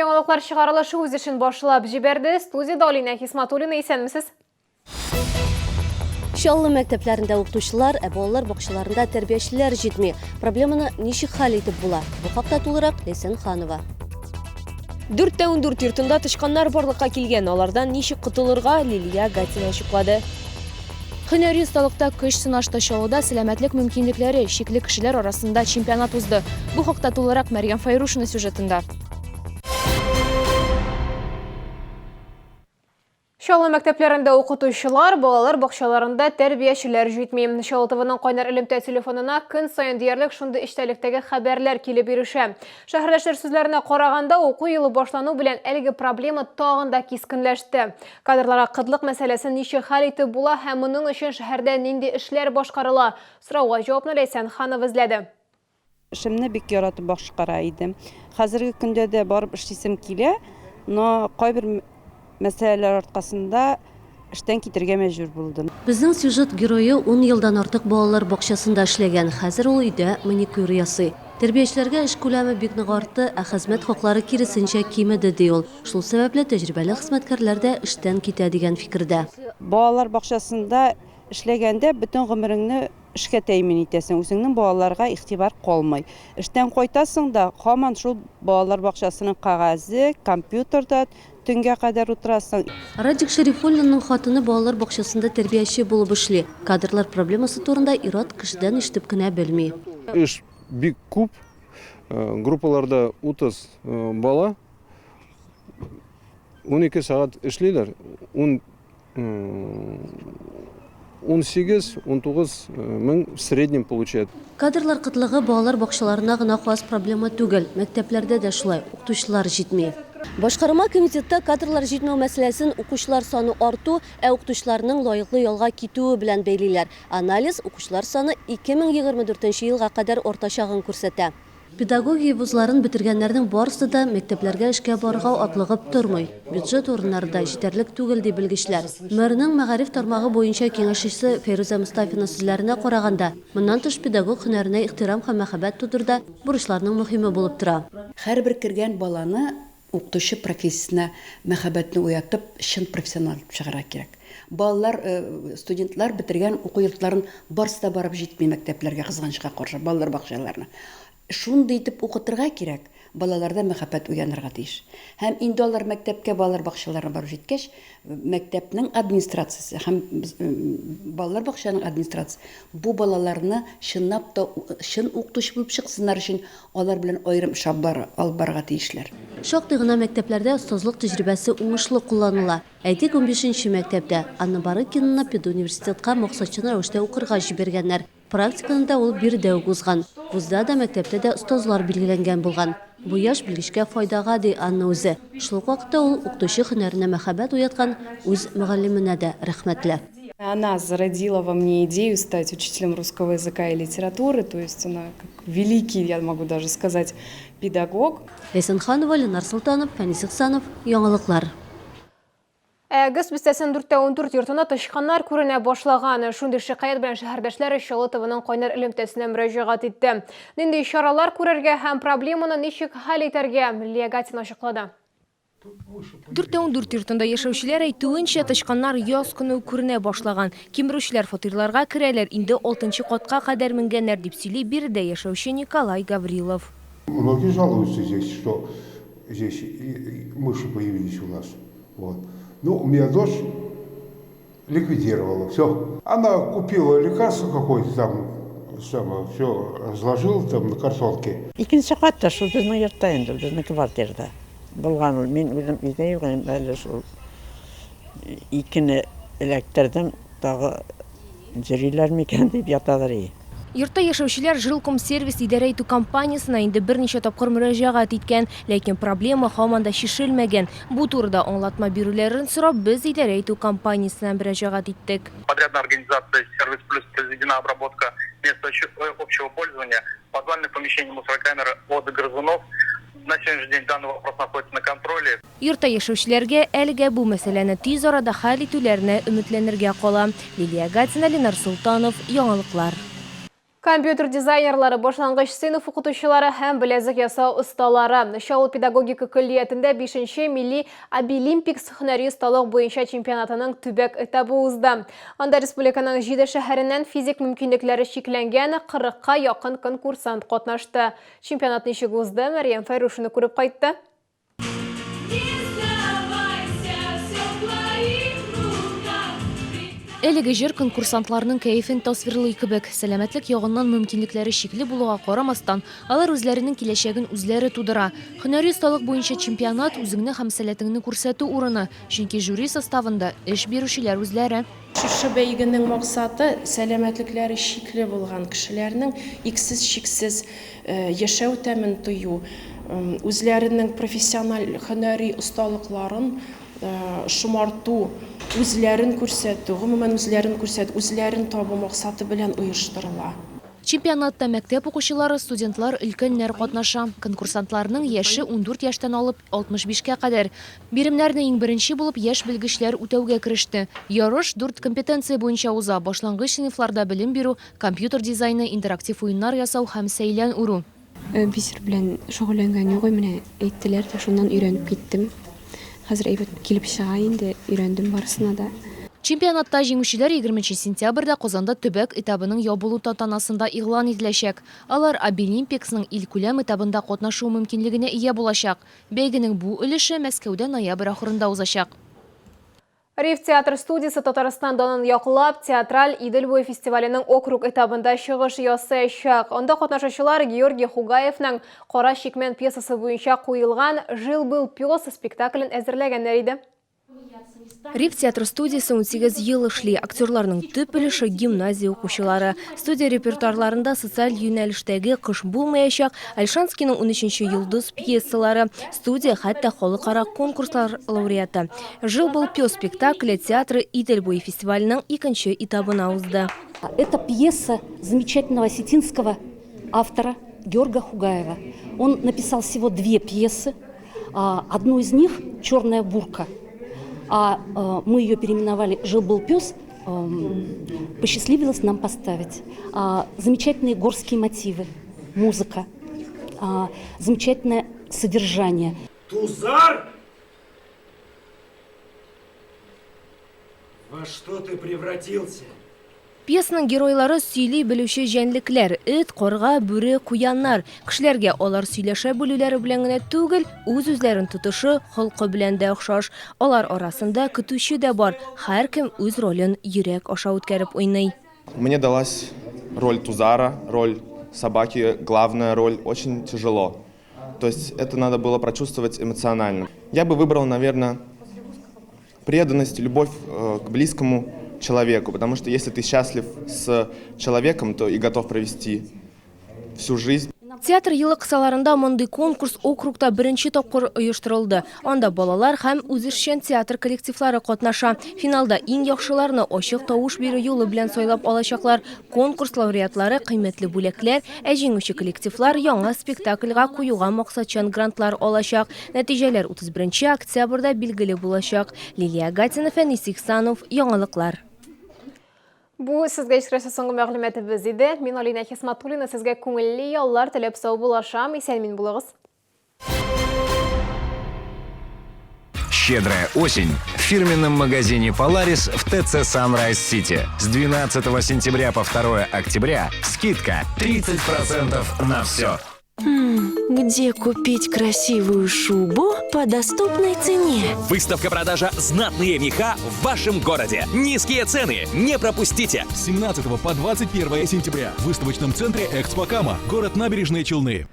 Яңалыклар чыгарылышы үз эшен башлап җибәрде. Студиядә Алинә Хисматуллина, исәнмесез. Чаллы мәктәпләрендә укытучылар, ә балалар бакчаларында тәрбиячеләр җитми. Проблеманы ничек хәл итеп була? Бу хакта тулырак Ләйсән Ханова. 4 тә 14 йортында тычканнар барлыкка килгән. Алардан ничек котылырга, Лилия Гатина ачыклады. Һөнәри осталыкта көч сынашты. Чаллыда сәламәтлек мөмкинлекләре чикле кешеләр арасында чемпионат узды. Бу хакта тулырак Мәрьям Фәйрушина сюжетында. Чаллы мәктәпләрендә укытучылар, балалар бакчаларында тәрбиячеләр җитми. Чаллы ТВның кайнар элемтә телефонына көн саен диярлек шундый эчтәлектәге хәбәрләр килеп ирешә. Шәһәрдәшләр сүзләренә караганда, уку елы башлану белән әлеге проблема тагын да кискенләште. Кадрларга кытлык мәсьәләсен ничек хәл итеп була һәм моның өчен шәһәрдә нинди эшләр башкарыла? Сорауга җавапны Ләйсән Ханова эзләде. Эшемне бик яратып башкара идем. Хәзерге көндә дә барып эшлисем килә, но кайбер мәсьәләләр аркасында эштән китергә мәҗбүр булдым. Безнең сюжет герое ун елдан артык балалар бакчасында эшләгән, хәзер ул өйдә маникюр ясый. Тәрбиячеләргә эш күләме бик нык артты, ә хезмәт хаклары киресенчә кимеде, ди ул. Шул сәбәпле тәҗрибәле хезмәткәрләр дә эштән китә дигән фикердә. Балалар бакчасында эшләгәндә бөтен гомереңне Эшкә тәэмин итәсең, үзеңнең балаларга игътибар калмый. Эштән кайтасың да, һаман шул балалар бакчасының кәгазе, компьютерда төнгә кадәр утырасың. Радик Шәрифуллинның хатыны балалар бакчасында тәрбияче булып эшли. Кадрлар проблемасы турында ир-ат кешедән ишетеп кенә белми. Эш бик күп, группаларда 30 бала, 12 сәгать эшлиләр, ун 18-19 мең в среднем получает. Кадрлар кытлыгы балалар бакчаларына гына хас проблема түгел, мәктәпләрдә дә шулай, укытучылар җитми. Башкарма комитетта кадрлар җитмәү мәсьәләсен укучылар саны арту, ә укытучыларның лаеклы ялга китүе белән бәйлиләр. Анализ укучылар саны 2024 нче елга кадәр артачагын күрсәтә. Педагогия вузларын бетергәннәрнең барысы да мәктәпләргә эшкә барырга атлыгып тормый. Бюджет урыннары да җитәрлек түгел, ди белгечләр. Мэрның мәгариф тармагы буенча киңәшчесе Фәйрүзә Мостафина сүзләренә караганда, моннан тыш педагог һөнәренә ихтирам һәм мәхәббәт тудыру да бурычларның мөһиме булып тора. Һәрбер кергән баланы укытучы профессиясенә мәхәббәтне уятып, чын профессионал итеп чыгарырга кирәк. Балалар, студентлар бетергән уку йортларын барысы да барып җитми мәктәпләргә, кызганычка каршы, балалар бакчаларына. Шундый итеп укытырга кирәк, балаларда мәхәббәт уянырга тиеш. Һәм инде алар мәктәпкә, балалар бакчаларына барып җиткәч, мәктәпнең администрациясе һәм балалар бакчаның администрациясе бу балаларны чынлап та чын укытучы булып чыксыннар өчен Алар белән аерым эш алып барырга тиешләр. Шактый гына мәктәпләрдә остазлык тәҗрибәсе уңышлы кулланыла. Әйтик, унбишенче мәктәптә. Анна Барыкинаны педуниверситетка максатчан рәвештә укырга җибәргәннәр. Практиканы да ул биредә үк узган. Вузда да, мәктәптә дә остазлар билгеләнгән булган. Бу яшь белгечкә файдага, ди Анна үзе. Шул ук вакытта ул укытучы һөнәренә мәхәббәт уяткан үз мөгаллименә дә рәхмәтле. Она зародила во мне идею стать учителем русского языка и литературы, то есть она как великий, я могу даже сказать, педагог. Ләйсән Ханова, Ленар Солтанов, Фәнис Ихсанов, Яңалыклар. Ә ГЭС бистәсенең 4 тә 14 йортында тычканнар күренә башлаган. Шундый шикаять белән шәһәрдәшләр Чаллы ТВның кайнар элемтәсенә мөрәҗәгать итте. Нинди чаралар күрергә һәм проблеманы ничек хәл итәргә, Лилия Гатина ачыклады. 4 тә 14 йортында яшәүчеләр әйтүенчә, тычканнар яз көне үк күренә башлаган. Кимерүчеләр фатирларга керәләр, инде алтынчы катка кадәр менгәннәр, дип сөйли биредә яшәүче Николай Гаврилов. Многие жалуются здесь, что здесь мыши появились у нас. Вот. Ну, у меня дочь ликвидировала, все. Она купила лекарство какое-то там, самое, все разложила там на картонке. Икенче катта шул безнең йортта инде, безнең квартирда булган ул. Мин үзем өйдә юк идем әле шул икене эләктердем, тагы йөриләр микән дип ятадыр и. Йортта яшәүчеләр Жилкомсервис идарә итү компаниясенә инде берничә тапкыр мөрәҗәгать иткән, ләкин проблема һаман да чишелмәгән. Бу турыда аңлатма бирүләрен сорап, без идарә итү компаниясенә мөрәҗәгать иттек. Подрядная организация Сервис плюс произведена обработка места общего пользования, подвальных помещений мусорокамеры от грызунов. На сегодняшний день данный вопрос находится на контроле. Йортта яшәүчеләргә әлегә бу мәсьәләне тиз арада хәл итүләренә өметләнергә кала. Лилия Гатина, Ленар Солтанов, Яңалыклар. Компьютер дизайнерлары, башлангыч сыйныф укытучылары һәм беләзек ясау осталары. Чаллы педагогика көллиятендә бишенче милли Абилимпикс һөнәри осталык буенча чемпионатының төбәк этабы узды. Анда республиканың җиде шәһәреннән физик мөмкинлекләре чикләнгән 40-ка якын конкурсант катнашты. Чемпионат ничек узды, Мәрьям Фәйрушина күреп кайтты. Әлеге җыр конкурсантларның кәефен тасвирлый кебек. Сәламәтлек ягыннан мөмкинлекләре чикле булуга карамастан, алар үзләренең киләчәген үзләре тудыра. Һөнәри осталык буенча чемпионат, үзеңне һәм сәләтеңне күрсәтү урыны, чөнки жюри составында эш бирүчеләр үзләре. Шушы бәйгенең максаты, сәламәтлекләре чикле булган кешеләрнең иксез-чиксез яшәү тәмен тою, үзләренең профессиональ һөнәри осталыкларын шомарту, үзләрен күрсәтү, гомумән, үзләрен күрсәтү, үзләрен табу максаты белән оештырыла. Чемпионатта мәктәп укучылары, студентлар, өлкәннәр катнаша. Конкурсантларның яше 14 яшьтән алып 65 кә кадәр. Биремнәрне иң беренче булып яшь белгечләр үтәүгә кереште. Ярыш дүрт компетенция буенча уза, башлангыч сыйныфларда белем бирү, компьютер дизайны, интерактив уеннар ясау һәм сәйлән үрү. Бисер белән шөгыльләнгән юк, менә әйттеләр дә, шуннан өйрәнеп киттем. Хәзер әйбәт килеп чыга инде, өйрәндем барысына да. Чемпионатта җиңүчеләр егерменче сентябрьдә Казанда төбәк этабының ябылу тантанасында игълан ителәчәк. Алар Абилимпиксның илкүләм этабында катнашу мөмкинлегенә ия булачак. Бәйгенең бу өлеше Мәскәүдә ноябрь ахырында узачак. Риф театр студиясе Татарстан данын яклап, театраль Идел буе фестиваленең округ этабында чыгыш ясаячак. Анда катнашучылар Георгий Хугаевның Кара чикмән пьесасы буенча куелган Жил-был пес спектаклен әзерләгәннәр иде. Риф театр студиясе 18 ел эшли. Актерларның төп өлеше гимназия укучылары. Студия репертуарларында социаль юнәлештәге Кыш булмаячак, Ольшанскийның Унөченче йолдыз пьесалары. Студия хәтта халыкара конкурслар лауреаты. Жил-был пес спектакле театры Идел буе фестиваленең икенче этабына узды. Это пьеса замечательного осетинского автора Георга Хугаева. Он написал всего две пьесы. Одну из них «Черная бурка», а мы ее переименовали «Жил-был пес», посчастливилось нам поставить. Замечательные горские мотивы, музыка, замечательное содержание. Тузар! Во что ты превратился? Пьесаның геройлары сөйли белүче җәнлекләр, эт, карга, бүре, куяннар. Кешеләргә алар сөйләшә белүләре белән генә түгел, үз-үзләрен тотышы, холкы белән дә охшаш. Алар арасында көтүче дә бар, һәркем үз ролен йөрәк аша үткәреп уйный. Мне далась роль Тузара, роль собаки, главная роль, очень тяжело. То есть это надо было прочувствовать эмоционально. Я бы выбрал, наверное, преданность, любовь э, к близкому человеку, потому что если ты счастлив с человеком, то и готов провести всю жизнь. Театр елы кысаларында мондый конкурс округта беренче тапкыр оештырылды. Анда балалар һәм үзешчән театр коллективлары катнаша. Финалда иң яхшыларны ачык тавыш бирү юлы белән сайлап алачаклар. Конкурс лауреатлары кыйммәтле бүләкләр, ә җиңүче коллективлар яңа спектакльгә куюга максатчан грантлар алачак. Нәтиҗәләр 31 нче октябрьдә билгеле булачак. Лилия Гатина, Фәнис Ихсанов, Яңалыклар. Бу сезгә җиткерәсе соңгы мәгълүматыбыз иде. Мин Алинә Хисматуллина сезгә күңелле яллар теләп саубуллашам. Исән-имин булыгыз. Щедрая осень в фирменном магазине Polaris в ТЦ Sunrise City. С 12 сентября по 2 октября скидка 30% на все. Где купить красивую шубу по доступной цене? Выставка-продажа «Знатные меха» в вашем городе. Низкие цены не пропустите. С 17 по 21 сентября в выставочном центре «Экспо Кама», город Набережные Челны.